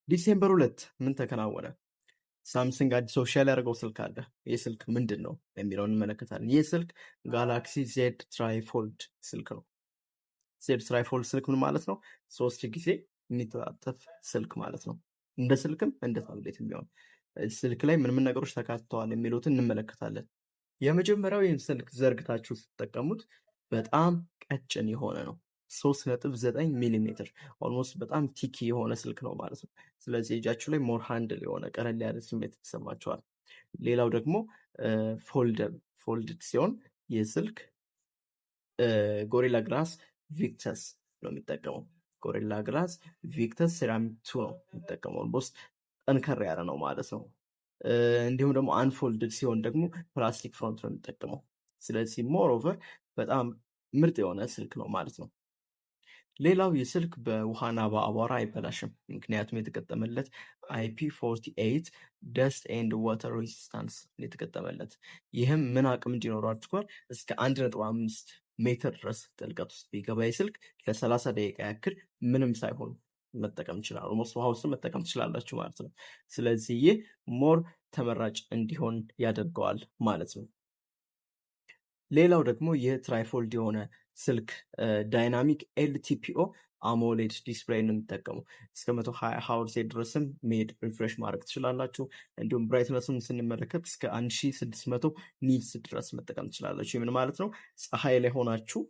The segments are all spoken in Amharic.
December 2 ምን ተከናወነ? ሳምሰንግ አዲስ official ያደረገው ስልክ አለ። ይህ ስልክ ምንድን ነው የሚለውን እንመለከታለን። ይህ ስልክ Galaxy Z TriFold ስልክ ነው። Z TriFold ስልክ ምን ማለት ነው? ሶስት ጊዜ የሚተጣጠፍ ስልክ ማለት ነው። እንደ ስልክም እንደ ታብሌት የሚሆን ስልክ ላይ ምን ምን ነገሮች ተካትተዋል የሚሉትን እንመለከታለን። የመጀመሪያው ይህን ስልክ ዘርግታችሁ ስትጠቀሙት በጣም ቀጭን የሆነ ነው። 3.9 ሚሊሜትር almost በጣም thick የሆነ ስልክ ነው ማለት ነው። ስለዚህ እጃችሁ ላይ more handle የሆነ ቀለል ያለ ስሜት ይሰማችኋል። ሌላው ደግሞ folded ሲሆን ይህ ስልክ Gorilla Glass Victus ነው የሚጠቀመው። Gorilla Glass Victus Ceramic 2 ነው የሚጠቀመው። Almost ጠንከር ያለ ነው ማለት ነው። እንዲሁም ደግሞ unfolded ሲሆን ደግሞ plastic front ነው የሚጠቀመው። ስለዚህ moreover በጣም ምርጥ የሆነ ስልክ ነው ማለት ነው። ሌላው ይህ ስልክ በውሃና በአቧራ አይበላሽም። ምክንያቱም የተገጠመለት IP 48 dust and water resistance የተገጠመለት። ይህም ምን አቅም እንዲኖረው አድርጓል? እስከ 1.5 ሜትር ድረስ ጥልቀት ውስጥ ቢገባ ይህ ስልክ ለ30 ደቂቃ ያክል ምንም ሳይሆን መጠቀም ይችላል። Almost ውሃ ውስጥ መጠቀም ትችላላችሁ ማለት ነው። ስለዚህ ይህ more ተመራጭ እንዲሆን ያደርገዋል ማለት ነው። ሌላው ደግሞ ይህ trifold የሆነ ስልክ dynamic LTPO AMOLED display ነው የሚጠቀሙ። እስከ 120 ሀርዝ ድረስም ሜድ refresh ማድረግ ትችላላችሁ። እንዲሁም brightness ኡን ስንመለከት እስከ 1600 nits ድረስ መጠቀም ትችላላችሁ። ምን ማለት ነው? ፀሐይ ላይ ሆናችሁ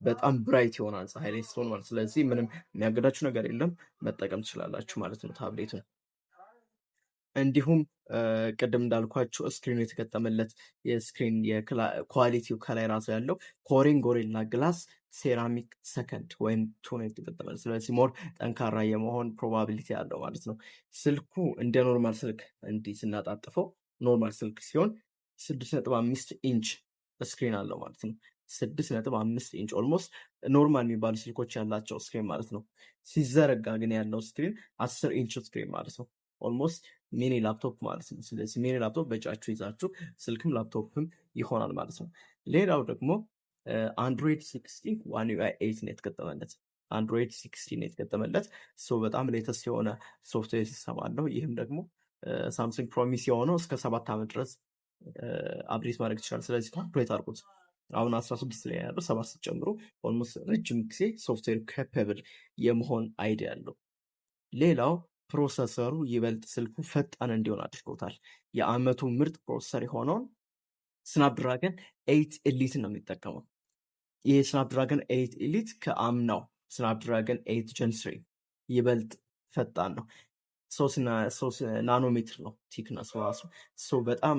በጣም bright ይሆናል ፀሐይ ላይ ስትሆን ማለት። ስለዚህ ምንም የሚያገዳችሁ ነገር የለም፣ መጠቀም ትችላላችሁ ማለት ነው ታብሌቱን። እንዲሁም ቅድም እንዳልኳችሁ screen ኑ የተገጠመለት የ screen quality ው ከላይ ራሱ ያለው Corning Gorilla Glass Ceramic Second ወይም 2 ነው የተገጠመለት። ስለዚህ more ጠንካራ የመሆን probability አለው ማለት ነው። ስልኩ እንደ normal ስልክ እንዲህ ስናጣጥፈው normal ስልክ ሲሆን 6.5 inch screen አለው ማለት ነው። 6.5 inch almost normal የሚባሉ ስልኮች ያላቸው screen ማለት ነው። ሲዘረጋ ግን ያለው screen 10 inch screen ማለት ነው። Almost mini laptop ማለት ነው። ስለዚህ mini laptop በእጃችሁ ይዛችሁ ስልክም ላፕቶፕም ይሆናል ማለት ነው። ሌላው ደግሞ Android 16 One UI 8 ነው የተገጠመለት። Android 16 ነው የተገጠመለት። So በጣም latest የሆነ software system አለው። ይህም ደግሞ ሳምሰንግ promise የሆነው እስከ 7 ዓመት ድረስ update ማድረግ ይችላል። ስለዚህ calculate አድርጉት። አሁን 16 ላይ ያለው 7 ስትጨምሩ almost ረጅም ጊዜ software capable የመሆን idea አለው። ሌላው processor ኡ ይበልጥ ስልኩ ፈጣን እንዲሆን አድርጎታል። የአመቱ ምርጥ processor የሆነውን Snapdragon 8 Elite ነው የሚጠቀመው። ይህ Snapdragon 8 Elite ከአምናው Snapdragon 8 Gen 3 ይበልጥ ፈጣን ነው። 3 ናኖሜትር ነው thickness ራሱ። በጣም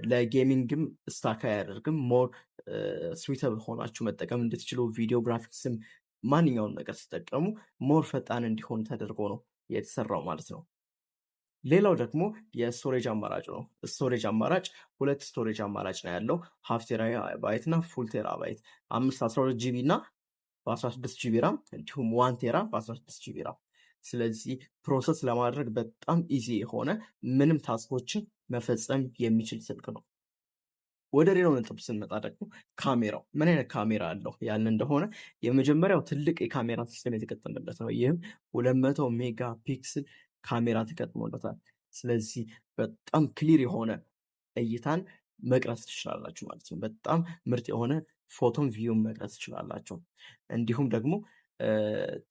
ለ gaming ም stuck አያደርግም። More suitable ሆናችሁ መጠቀም እንድትችሉ ቪዲዮ፣ ግራፊክስም ማንኛውም ነገር ሲጠቀሙ more ፈጣን እንዲሆን ተደርጎ ነው የተሰራው ማለት ነው። ሌላው ደግሞ የ storage አማራጭ ነው። Storage አማራጭ ሁለት storage አማራጭ ነው ያለው፣ half terabyte እና full terabyte፣ 5 12 GB እና በ16 GB RAM እንዲሁም 1 tera በ16 GB RAM። ስለዚህ process ለማድረግ በጣም easy የሆነ ምንም task ኦችን መፈጸም የሚችል ስልክ ነው። ወደ ሌላው ነጥብ ስንመጣ ደግሞ ካሜራው ምን አይነት ካሜራ አለው ያልን እንደሆነ የመጀመሪያው ትልቅ የካሜራ system የተገጠመለት ነው። ይህም 200 megapixel ካሜራ ተገጥሞለታል። ስለዚህ በጣም clear የሆነ እይታን መቅረጽ ትችላላችሁ ማለት ነው። በጣም ምርጥ የሆነ ፎቶን ቪዲዮም መቅረጽ ትችላላችሁ። እንዲሁም ደግሞ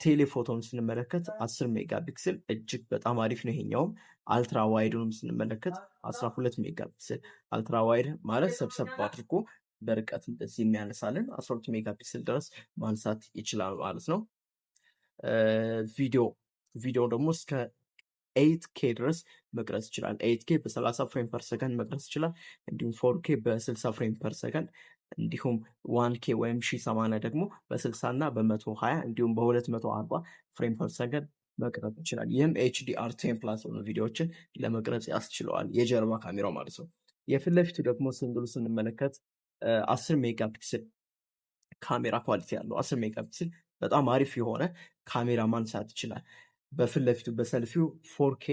telephoto ን ስንመለከት 10 megapixel እጅግ በጣም አሪፍ ነው። ይሄኛውም ultra wide ኡንም ስንመለከት 12 megapixel፣ ultra wide ማለት ሰብሰብ አድርጎ በርቀት እንደዚህ የሚያነሳልን 12 megapixel ድረስ ማንሳት ይችላል ማለት ነው። ቪዲዮ ደግሞ እስከ 8K ድረስ መቅረጽ ይችላል። 8K በ30 frame per second መቅረጽ ይችላል። እንዲሁም 4K በ60 frame per second እንዲሁም 1K ወይም 1080 ደግሞ በ60 እና በ120 እንዲሁም በ240 frame per second መቅረጽ ይችላል። ይህም HDR10+ የሆኑ ቪዲዮዎችን ለመቅረጽ ያስችለዋል። የጀርባ ካሜራው ማለት ነው። የፊት ለፊቱ ደግሞ single ኡ ስንመለከት 10 megapixel ካሜራ quality ያለው፣ 10 megapixel በጣም አሪፍ የሆነ ካሜራ ማንሳት ይችላል። በፊት ለፊቱ በ selfie ው 4K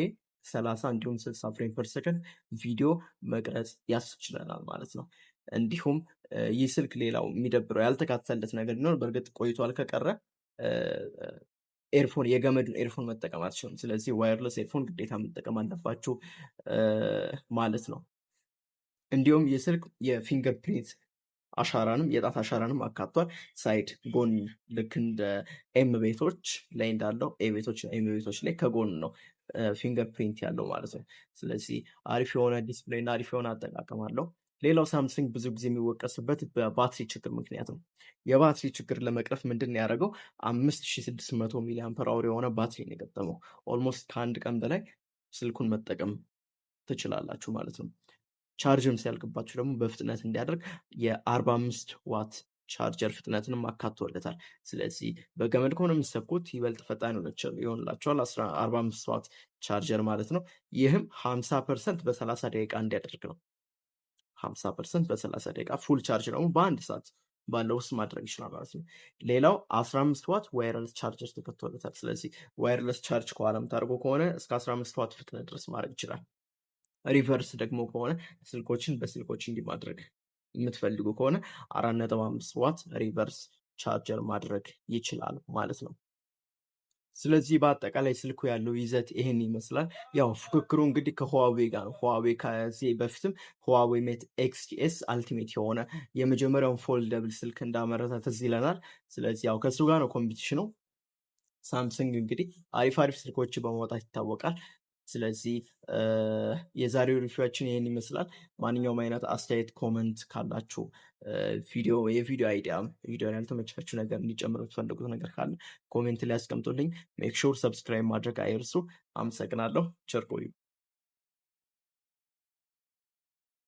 30 እንዲሁም 60 frame per second ቪዲዮ መቅረጽ ያስችለናል ማለት ነው። እንዲሁም ይህ ስልክ ሌላው የሚደብረው ያልተካተተለት ነገር ቢኖር በእርግጥ ቆይቷል ከቀረ Earphone የገመዱን earphone መጠቀም አትችሉም። ስለዚህ wireless earphone ግዴታ መጠቀም አለባችሁ ማለት ነው። እንዲሁም የስልክ የ fingerprint አሻራንም የጣት አሻራንም አካቷል። Side ጎን ልክ እንደ M ቤቶች ላይ እንዳለው A ቤቶች፣ M ቤቶች ላይ ከጎን ነው fingerprint ያለው ማለት ነው። ስለዚህ አሪፍ የሆነ display እና አሪፍ የሆነ አጠቃቀም አለው። ሌላው ሳምሰንግ ብዙ ጊዜ የሚወቀስበት በባትሪ ችግር ምክንያት ነው። የባትሪ ችግር ለመቅረፍ ምንድን ነው ያደረገው? 5600 milliampere hour የሆነ ባትሪ ነው የገጠመው። Almost ከአንድ ቀን በላይ ስልኩን መጠቀም ትችላላችሁ ማለት ነው። ቻርጅም ሲያልቅባችሁ ደግሞ በፍጥነት እንዲያደርግ የ45 ዋት ቻርጀር ፍጥነትንም አካቶለታል። ስለዚህ በገመድ ከሆነ የምትሰኩት ይበልጥ ፈጣን ይሆንላችኋል። 45 ዋት ቻርጀር ማለት ነው። ይህም 50% በ30 ደቂቃ እንዲያደርግ ነው። 50% በ30 ደቂቃ፣ full charge ደግሞ በአንድ ሰዓት ባለው ውስጥ ማድረግ ይችላል ማለት ነው። ሌላው 15 ዋት wireless charger ተከቶለታል። ስለዚህ wireless charge ከኋላ የምታደርገው ከሆነ እስከ 15 ዋት ፍጥነት ድረስ ማድረግ ይችላል። Reverse ደግሞ ከሆነ ስልኮችን በስልኮች እንዲህ ማድረግ የምትፈልጉ ከሆነ 4.5 ዋት reverse charger ማድረግ ይችላል ማለት ነው። ስለዚህ በአጠቃላይ ስልኩ ያለው ይዘት ይሄን ይመስላል። ያው ፉክክሩ እንግዲህ ከህዋዌ ጋር ነው። ህዋዌ ከዚህ በፊትም ህዋዌ Mate XTS Ultimate የሆነ የመጀመሪያውን foldable ስልክ እንዳመረተ ትዝ ይለናል። ስለዚህ ያው ከእሱ ጋር ነው competition ኑ። ሳምሰንግ እንግዲህ አሪፍ አሪፍ ስልኮች በማውጣት ይታወቃል። ስለዚህ የዛሬው review ኣችን ይህን ይመስላል። ማንኛውም አይነት አስተያየት፣ comment ካላችሁ፣ ቪዲዮ የቪዲዮ idea፣ ቪዲዮ ያልተመቻችሁ ነገር፣ እንዲጨምር የምትፈልጉት ነገር ካለ comment ላይ አስቀምጡልኝ። Make sure subscribe ማድረግ አይርሱ። አመሰግናለሁ። ቸር ቆዩ።